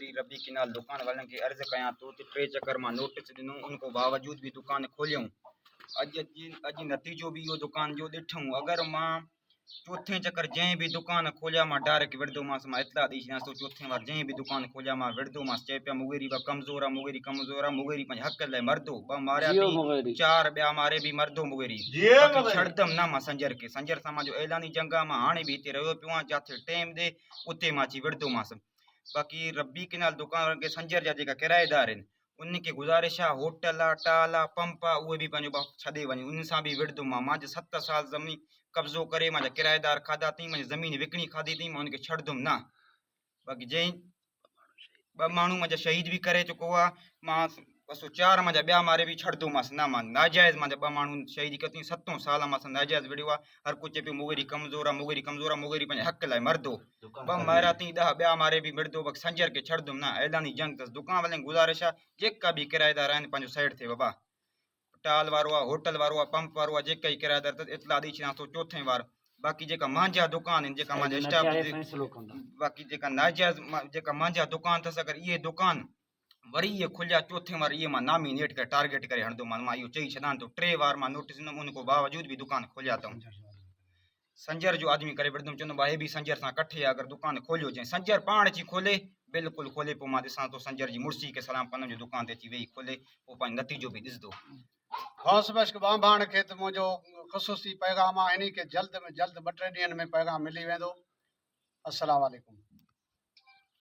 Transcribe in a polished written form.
مغيري ربي ڪينال دڪان والن کي عرض ڪيان ٿو ته ٽي چڪر مان نوٽس ڏنو ان کان باوجود به دڪان کوليائون اڄ اڄ نتيجو به اهو دڪان جو ڏٺئون اگر مان چوٿين چڪر جنهن به دڪان کوليا مان ڊائريڪٽ وڙهندومانس مان اطلاع ڏئي ڇڏيانس ٿو چوٿين وار جنهن به دڪان کوليا مان وڙهندومانس چئي پيا مغيري با ڪمزور آ مغيري ڪمزور آ مغيري پنهنجي حق لاء مردو ٻه ماريا اٿئي چار ٻيا ماري به مردو مغيري باقي ڇڏندم نه مان سنجر کي سنجر سان مانجو اعلاني جنگ آ مان هاڻي به هتي رهيو پيو آهيان جاٿي ٽيم ڏي اتي مان اچي وڙهندومانس باقي ربي ڪينال دڪان وارن کي سنجر جا جيڪا ڪرائيدار آهن انهن کي گذارش آ هوٽل آ ٽال آ پمپ آ اهي به پنهنجو باپ ڇڏي وڃن انهن سان به وڙهندم مان مان ست سال زمين قبضو ڪري مانجا ڪرائيدار کاڌا اٿئي مانجي زمين وڪڻي کاڌي اٿئي مان ان کي ڇڏندم نه باقي جنهن ٻه ماڻهو منهنجا شهيد به ڪري چڪو آ مان بس چار منهنجا ٻيا ماري به ڇڏندومانس نه مان ناجائز منهنجا ٻه ماڻهو شهيد ڪيا اٿئي ستون سال مان سان ناجائز وڙهيو آ هر ڪو چئي پيو مغيري ڪمزور آ مغيري ڪمزور آ مغيري پنهنجي حق لاء مردو ٻه ماريا اٿئي ڏهه ٻيا ماري به مڙدو بس سنجر کي ڇڏندم نه اعلاني جنگ اٿس دڪان والن کي گذارش آ جيڪا به ڪرائيدار آهن پنهنجو سائيڊ ٿئي بابا ٽال وارو آ هوٽل وارو آ پمپ وارو آ جيڪا ئي ڪرائيدار اٿس اطلاع ڏئي ڇڏيانس ٿو چوٿين وار باقي جيڪا مانجا دڪان آهن جيڪا مانجا اسٽاف باقي جيڪا ناجائز جيڪا مانجا دڪان اٿس اگر اهي دڪان وري اهي کليا چوٿين وار اهي مان نامي نيٽ ڪري ٽارگيٽ ڪري هڻندومان مان اهو چئي ڇڏان ٿو ٽي وار مان نوٽيس ڏنم ان کان باوجود به دڪان کوليا اٿئون سنجر جو آدمي ڪري وڙهندم چوندم ڀاء هي به سنجر سان ڪٺي آ اگر دڪان کوليو جنهن سنجر پاڻ اچي کولي بلڪل کولي پوء مان ڏسان ٿو سنجر جي مڙسي کي سلام ڪندم جو دڪان تي اچي ويهي کولي پوء پنهنجو نتيجو به ڏسندو. غوث بخش ٻانڀاڻ کي ته منهنجو خصوصي پيغام آ انهي کي جلد ۾ جلد ٻه ٽي ڏينهن ۾ پيغام ملي ويندو. السلام عليڪم.